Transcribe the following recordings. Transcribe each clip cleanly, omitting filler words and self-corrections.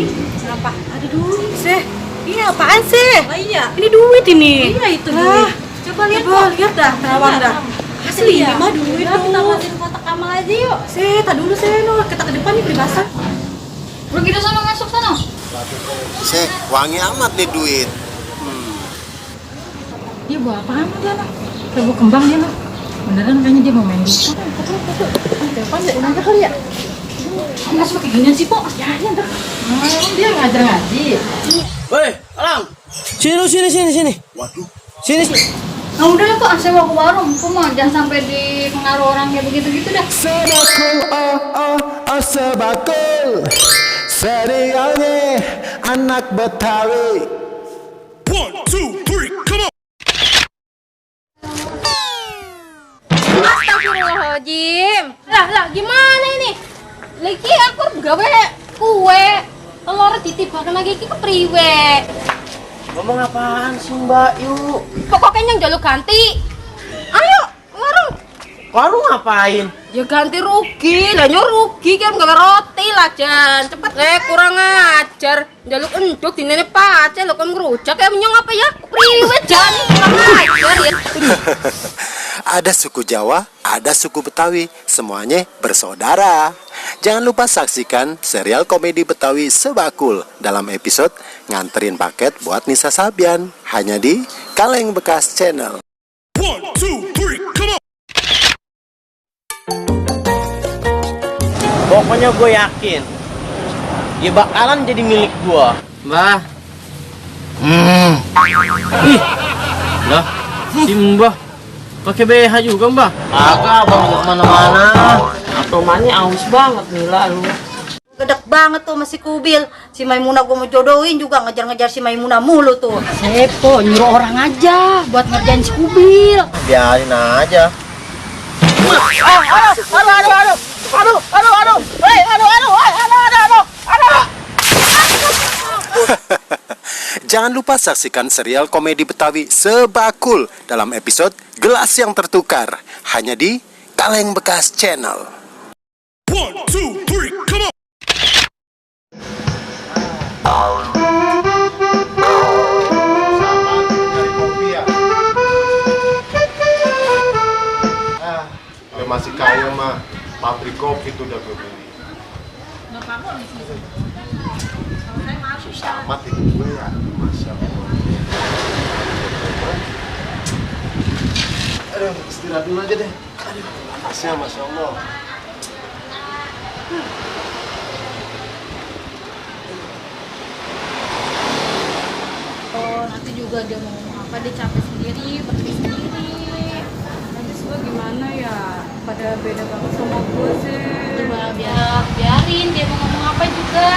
Ini apa? Ada duit, Seh. Ini apaan sih? Oh iya. Ini duit ini. Iya itu duit. Coba lihat Lihat dah, terawang dah. Asli ini mah duit Udah kita tuh. masukin kotak amal aja yuk. Seh, tak dulu Seh, no. Kita ke depan nih beli basah. Pergi ke sana, masuk sana. Seh, wangi amat nih duit. Dia bawa apaan dia lah? Kayak bawa kembang dia lah. Beneran kayaknya dia mau main gitu. Depan deh, nanti kali ya. Nggak suka kayak ginian sih, Pok. Ya, iya dah. Dia ngajar ngaji. Woi, Alang. Sini. Waduh, Sini. Nah udah ya, Pok. Saya mau ke warung. Pok mau jangan sampai dipengaruhi orang kayak begitu-gitu dah. Sebakul, sebakul. Serialnya anak Betawi. 1, 2, 3, come on. Astagfirullahaladzim. Lah gimana ini? Lagi aku gawe kue telur ditibakan lagi ke priwe. Ngomong apaan sih, Mbak? Yuk. Pokoknya yang jaluk ganti. Ayo, warung. Warung ngapain? Ya ganti rugi, lah rugi kan gawe roti lah Jan. Cepet kurang ajar. Jaluk enduk dinene pace lho kon ngerujak ya menyong apa ya? Priwe Jan, kurang ajar ya. ada suku Jawa, ada suku Betawi, semuanya bersaudara. Jangan lupa saksikan serial komedi Betawi Sebakul dalam episode Nganterin Paket buat Nisa Sabian, hanya di Kaleng Bekas Channel. 1, 2, 3, come on. Pokoknya gue yakin dia bakalan jadi milik gue. Mbah. Ih. Lah, si Mbah pakai BH juga, Mbah? Agak, Abang mau kemana-mana. Atau mani aus banget nih lalu. Gedek banget tuh masih kubil. Si Maimunah gue mau jodohin juga ngejar-ngejar si Maimunah mulu tuh. Sepo, nyuruh orang aja buat ngerjain si kubil. Biarin aja. Jangan lupa saksikan serial komedi Betawi Sebakul dalam episode Gelas yang Tertukar, hanya di Kaleng Bekas Channel. 1, 2, 3, come on. Masih kaya mah, pabrik kopi itu udah gue beli. Susah amat itu gue ya, Masya Allah. Aduh, istirahat dulu aja deh. Aduh, panasnya Masya Allah. Oh, nanti juga dia mau ngomong apa, dia capek sendiri, berdiri sendiri. Habis gue gimana ya? Pada beda banget sama gue sih. Coba biarin dia mau ngomong apa juga.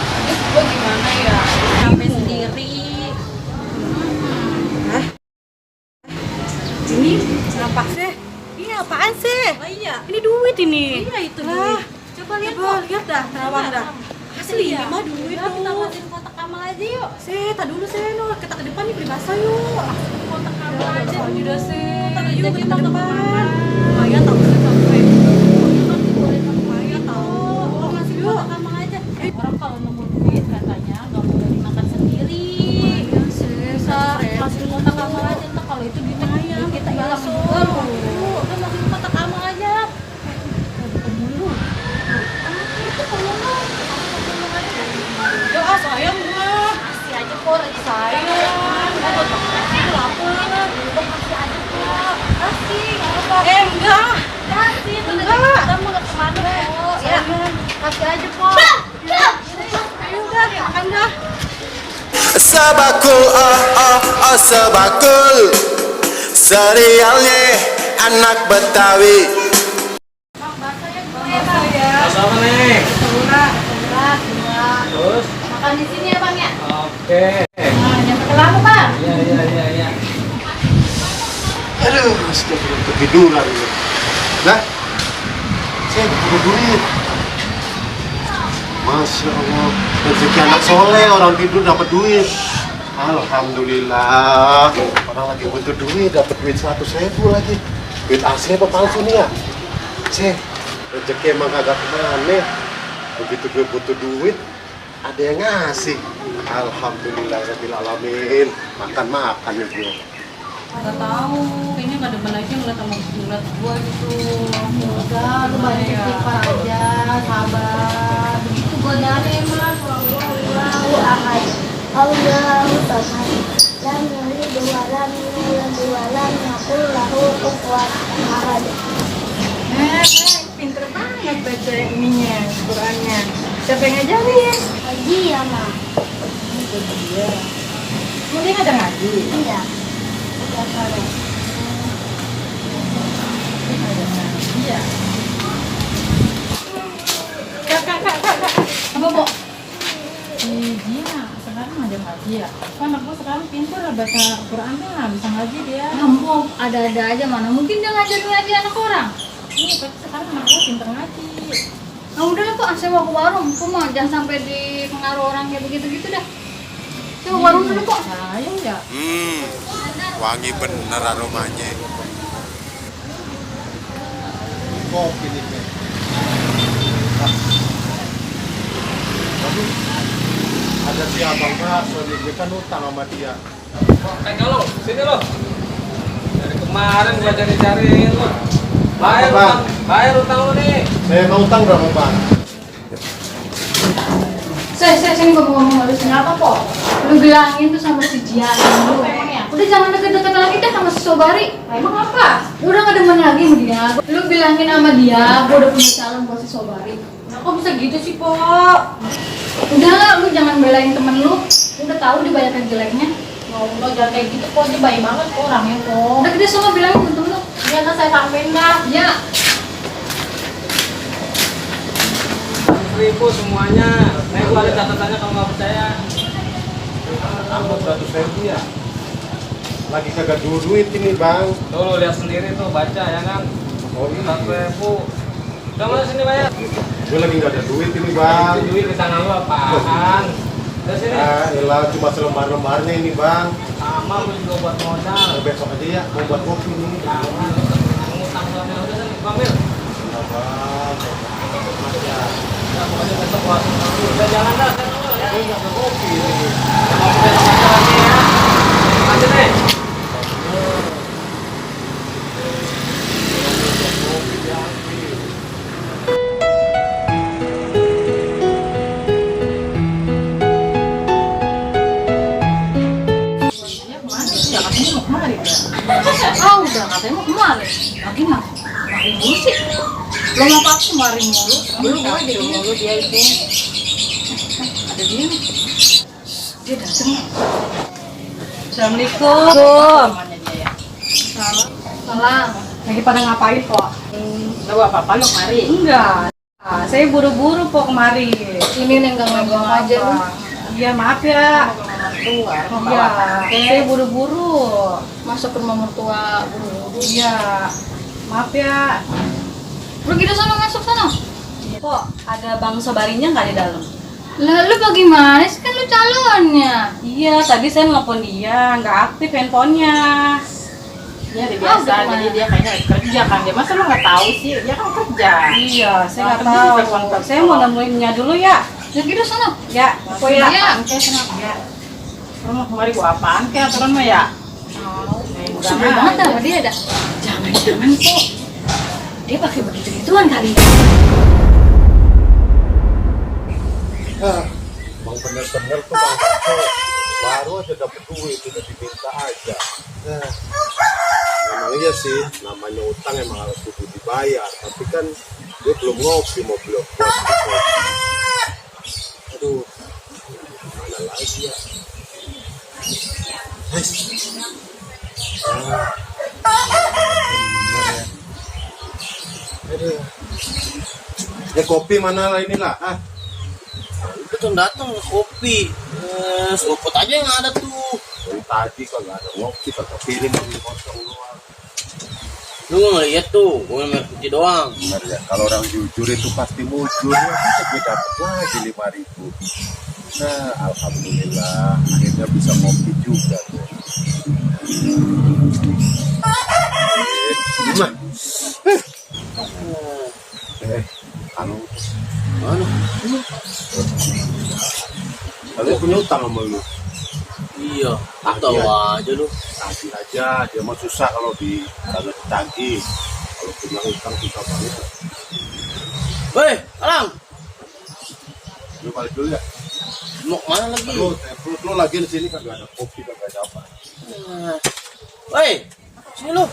Habis gue gimana ya? Capek sendiri. Ini apa sih? Ini apaan sih? Oh iya. Ini duit ini. Iya itu Lah, duit. Coba lihat, lihat dah, terawang dah. Asli ini mah duit Udah kita tuh. masukin kotak amal aja yuk. Seh, tak dulu Seh, no. Kita ke depan nih beli basah yuk. Kotak amal aja Soalnya udah Seh. Tapi Yuk kita kita ke ke depan. Lumayan tau Seh sampai. Lumayan tau. Oh, masih Yuk. kotak amal aja. Orang kalau nemu duit katanya nggak boleh dimakan sendiri. Bisa masukin kotak amal aja. Ntar kalau itu duitnya kita hilang juga. Udah masukin kotak amal aja. Pemulung. Itu pemulung. Ya sayang gua. Kasih aja kok lagi sayang. Kalau kasih lapar. Kasih aja kok. Kasih, nggak apa-apa. Enggak. Kasih, itu Enggak. kita mau ke kemana kok. Ya, kasih aja kok. Ayo udah, makan dah. Sebakul, sebakul. Serialnya anak Betawi. Sama nih. Terus makan di sini ya Bang ya. Oke. Nah, jangan pakai lama Bang. Iya. Aduh, sudah belum ketiduran ini. Nah, saya butuh duit. Masya Allah, rezeki anak soleh, orang tidur dapat duit. Alhamdulillah, orang lagi butuh duit, dapat duit 100.000 lagi. Duit asli apa palsu nih ya? Rezeki emang agak kemana? Begitu gue butuh duit, ada yang ngasih. Alhamdulillah rabbil alamin. Makan ibu. Nggak tahu, kayaknya nggak demen aja ngeliat gua gitu. Udah, lu banyak istighfar aja, sabar. Begitu gua dari emang. Allahu ahad, Allahu samad, lam yalid wa lam yulad wa lam yakul lahu kufuwan ahad. Pinter banget baca ininya, Qurannya. Siapa yang ngajarin? Haji ya, Ma? Mungkin ada ngaji. Iya. Udah sore. Iya. Apa, Bo? Dia sekarang aja ngaji ya. Kan anak gua sekarang pintar baca Quran tuh nggak bisa ngaji dia. Kamu ada-ada aja mana mungkin dia ngajarin anak orang. Iya, tapi sekarang anak gua pintar ngaji. Nah udah lah Pak, saya mau ke warung. Kok mau jangan sampai dipengaruhi orang kayak begitu-gitu dah. Saya mau ke warung dulu Pak. Sayang ya. Wangi bener aromanya. Kopi nih. Tapi ada siapa enggak? Soalnya gue kan utang sama dia. Kalau sini lo. Dari kemarin gua cari-cariin lo. Bayar Bang. utang, bayar utang lo nih. Saya mau utang berapa bang? Saya nggak mau ngomong harus apa kok. Lu bilangin tuh sama si Jian dulu. Udah jangan deket-deket lagi deh sama si Sobari. Emang apa? Udah gak demen lagi sama dia. Lu bilangin sama dia, gua udah punya calon buat si Sobari. Nah, kok bisa gitu sih, Po? Udah lah, lu jangan belain temen lu. Udah tahu dia banyak yang jeleknya. Nggak udah jangan kayak gitu, Po. Dia baik banget kok orangnya, Po. Udah kita semua bilangin ke temen lu. Iya, nah saya sampein dah. Ya, 100.000 semuanya. Nih gua ada catatannya kalau nggak percaya. Tambah 100.000 ya. Lagi kagak duit ini bang. Tuh lo lihat sendiri tuh, baca ya kan. Oh iya. 100.000. Udah mana sini bayar? Gue lagi nggak ada duit ini bang. Itu duit di tangan lu apaan? Udah sini. Ah, elah cuma selembar-lembarnya ini bang. Sama lu juga buat modal. Nah, besok aja ya mau buat kopi nih. Jangan ngutang sama udah sini, Bamil. Abang, Ya, pokoknya besok gua udah jangan dah, saya dulu ya. ini nggak ada kopi ini. Mau besok aja lagi ya. Lanjut nih. Ya, katanya mau kemari dia. udah katanya mau kemarin. Lagi nggak? Kemarin dulu sih. Lo mau apa kemarin mulu? Dulu gue jadi mulu dia itu. Ada dia nih. Dia dateng. Assalamualaikum. Namanya dia ya. Salam. Lagi pada ngapain, Po? Tahu apa-apa lo kemari? Enggak. Saya buru-buru, Po, kemari. Ini nenggang-nenggang aja lu. Iya, maaf ya. Iya, saya buru-buru. Masuk ke rumah mertua buru-buru. Iya, maaf ya. Lu kita sana masuk sana. Kok ada Bang Sobarinya nggak di dalam? Lah lu bagaimana sih kan lu calonnya? Iya, tadi saya nelfon dia, nggak aktif handphonenya. Dia udah biasa, gimana? jadi dia kayaknya lagi kerja kan. Dia masa lu nggak tahu sih? Dia kan kerja. Iya, saya nggak tahu. Saya mau nemuinnya dulu ya. Ya kita sana. Ya, Oh, iya. apaan kek kenapa ya? Lu mau kemari gua apaan kek aturan mah ya? Sebel banget sama dia dah. Jangan-jangan kok Dia pakai begitu-gituan kali. Ah, bang bener-bener tuh bang Tato. Baru aja dapet duit udah diminta aja. Nah, emang iya sih, namanya utang emang harus kudu dibayar. Tapi kan gue belum ngopi mau belum kopi. Aduh, mana lagi ya? Guys. Aduh. Ya kopi mana lah inilah, ah. Itu tuh datang kopi. Seruput aja yang ada tuh. Dari tadi kagak ada ngopi, kagak piring di kosong doang. Lu ngeliat tuh, gue merah putih doang. Benar ya, kalau orang jujur itu pasti mujur ya. Masa gue dapet lagi 5.000. Nah, alhamdulillah akhirnya bisa ngopi juga tuh. Gimana? Kalau Mana? Kalau punya utang sama lu, Iya, tahu aja lu. tagih aja. Dia mah susah kalau kalau ditagih. Kalau punya utang susah banget. Weh, Alang, Lu balik dulu ya. mau kemana lagi? Lu lagi di sini kagak ada kopi, kagak ada apa. Weh, sini lu.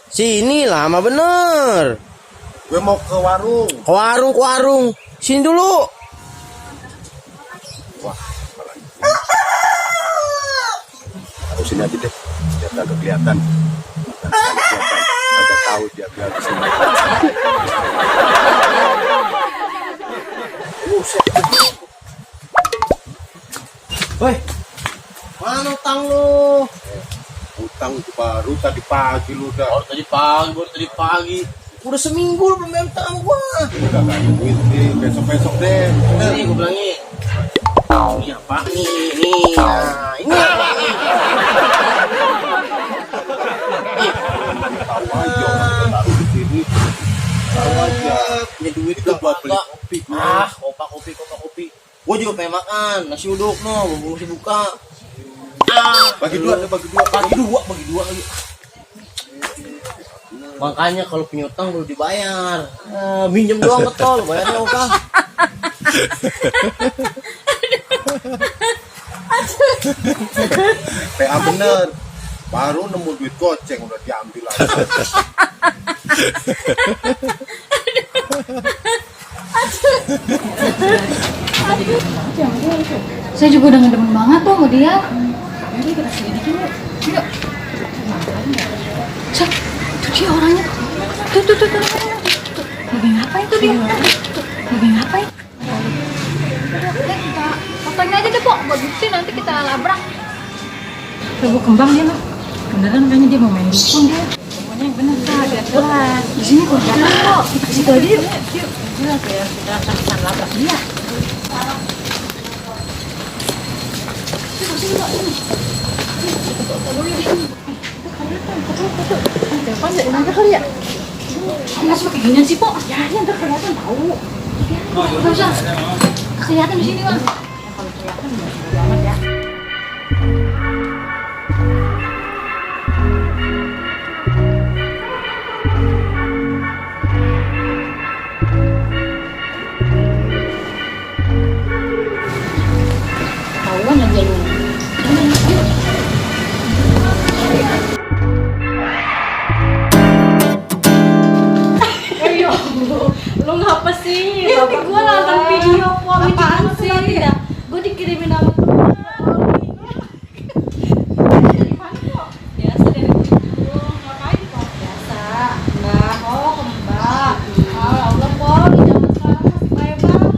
Sini lama bener. Gue mau ke warung. Ke warung. Sini dulu. Wah, harus sini aja deh. Biar kagak kelihatan. Kagak tahu dia biar di sini. Weh, mana utang lu? Utang itu baru tadi pagi lu udah. Baru tadi pagi. Udah seminggu lu belum bayar utang sama gua. Udah gak ada duit nih. Besok deh. Nih, gua bilangin. Ini apa nih? Nah, ini apa nih? Tahu aja orang udah taruh di sini. Tahu aja. Punya duit Itu gak buat beli kagak? kopi. Kopi. Gua juga pengen makan nasi uduk no, belum sih buka. Bagi dua Bagi dua lagi. Makanya kalau punya utang baru dibayar. Minjem doang betul, bayarnya oke. PA bener. Baru nemu duit goceng udah diambil aja. Saya juga udah ngedemen banget tuh sama dia. Yaudah kita selidikin yuk. Yuk. Cak, itu dia orangnya. Tuh. Lagi ngapain tuh dia? Lagi ngapain? Kita fotonya aja deh, Pok. Buat bukti nanti kita labrak. Tubuh kembang dia loh. Beneran kayaknya dia mau main dukun dia. Pokoknya yang bener Kak, biar jelas. Di sini kok jalan kok. Kita ke situ aja yuk. Yuk. Jelas ya, kita akan labrak dia. Telepon nggak enak kali ya? Nggak pakai ginian sih, Pok. Ya, ini ntar kelihatan tahu. Nggak usah. Kelihatan di sini, Bang. Kalau kelihatan nggak amat ya. Tahuan aja lu. Lu ngapa sih? Gue nonton video kok. Apaan sih? Gue dikirimin sama biasa dari gunung. Ngapain kok? Biasa. Mbak, ke Mbak. Allah kok di zaman sekarang masih baik banget.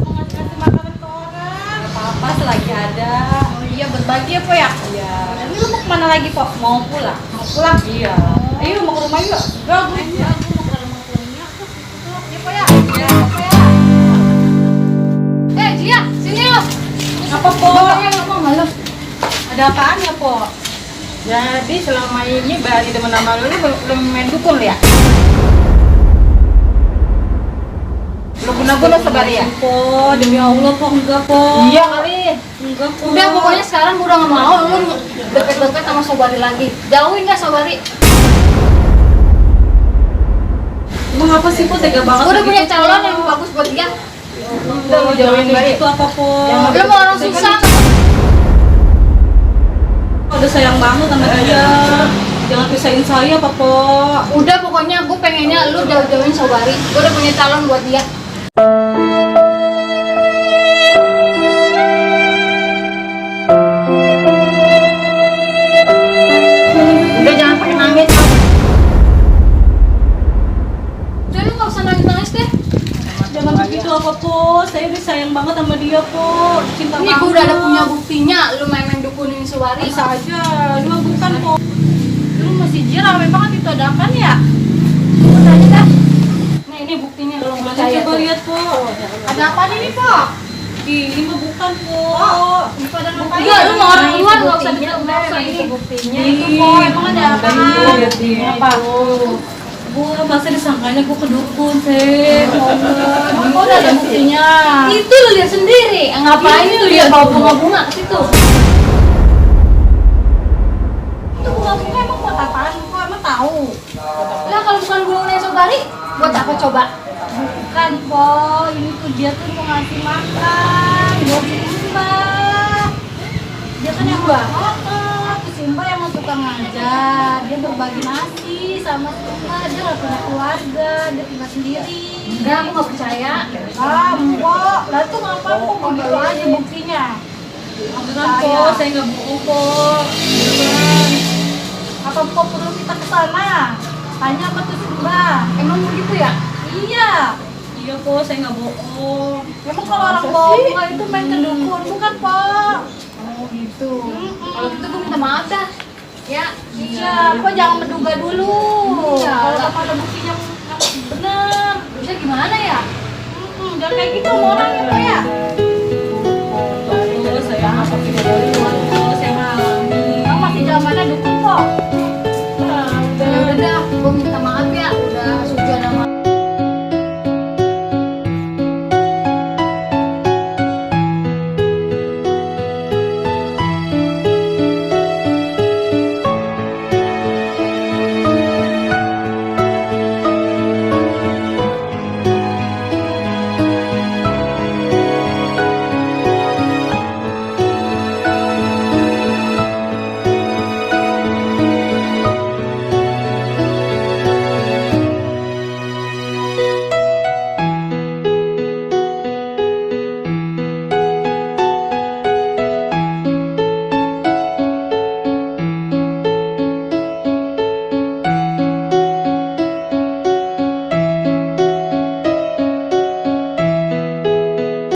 Mau ngasih makanan ke orang. Gak apa-apa selagi ada. Oh iya, berbagi ya, Po ya? Iya. Ini lu mau kemana lagi, Po? Mau pulang? Mau pulang? Iya. Ayo mau ke rumah yuk. Gak, gue mau ke rumah punya. Ya, Po ya? Iya, Po ya. Gia, sini lo. Apa, Po? Ngomong nggak lo? Ada apaan ya, Po? Jadi selama ini Bari demen sama lu belum main dukun ya? Lu guna-guna sebari ya? Po, demi Allah, Po, enggak, Po. Iya kali. Enggak, Po. Udah pokoknya sekarang gue udah nggak mau lu deket-deket sama Sobari lagi. Jauhin dah Sobari. Emang apa sih, Po? Tega banget. Gue udah punya begitu, calon Po. yang bagus buat dia. Udah mau jauhin itu apa, Po? Lu mau orang susah. Udah sayang banget sama dia. Jangan pisahin saya, apa, Po? Udah pokoknya gue pengennya lu jauh-jauhin Sobari. Gue udah punya calon buat dia. Udah jangan pakai nangis. Udah lu nggak usah nangis-nangis deh. Jangan begitu apa, Po? Saya udah sayang banget sama dia, Po. Cinta Ini banget. gue udah ada punya buktinya. Lu main-main dukunin Sobari. Bisa aja. Lu bukan, Po. Lu masih rame banget itu ada apaan ya? Gue tanya dah. Nih ini buktinya lu nggak Saya percaya. coba tuh. lihat, Po. Ada apa ini, Po? Ini mah bukan, Po. Ini pada ngapain? Iya, lu mau orang keluar nggak usah buktinya, nggak usah ini ini. buktinya. Itu, Po. Emang ada apa? Apa? Gua masa disangkanya gua kedukun sih. Emang kok udah ada buktinya? Itu lu lihat sendiri. Ngapain Itu lu dia lihat bawa bunga-bunga ke situ? Itu bunga-bunga emang buat apaan? Gua emang tahu. Lah kalau bukan bunga Sobari, buat apa coba? Bukan po, ini tuh dia tuh mau ngasih makan buat Simba. Dia kan yang tuh Simba yang suka ngajar. Dia berbagi nasi sama Simba. Dia gak punya keluarga, dia tinggal sendiri. Enggak, aku nggak percaya. Ah, Mpok, lah tuh ngapain kok begitu aja buktinya? Beneran po, saya nggak bohong po. Beneran. Apa Mpok perlu kita ke sana? Tanya apa tuh Simba? Emang begitu ya? Iya. Iya po, saya nggak bohong. Emang kalau orang bawa bunga itu main ke dukun, bukan Pak? Oh gitu. Kalau gitu gue minta maaf dah. Ya. Iya, Pak jangan menduga dulu. Iya. Kalau kamu ada bukti yang benar. Bisa gimana ya? Jangan kayak gitu sama orang ya Pak ya.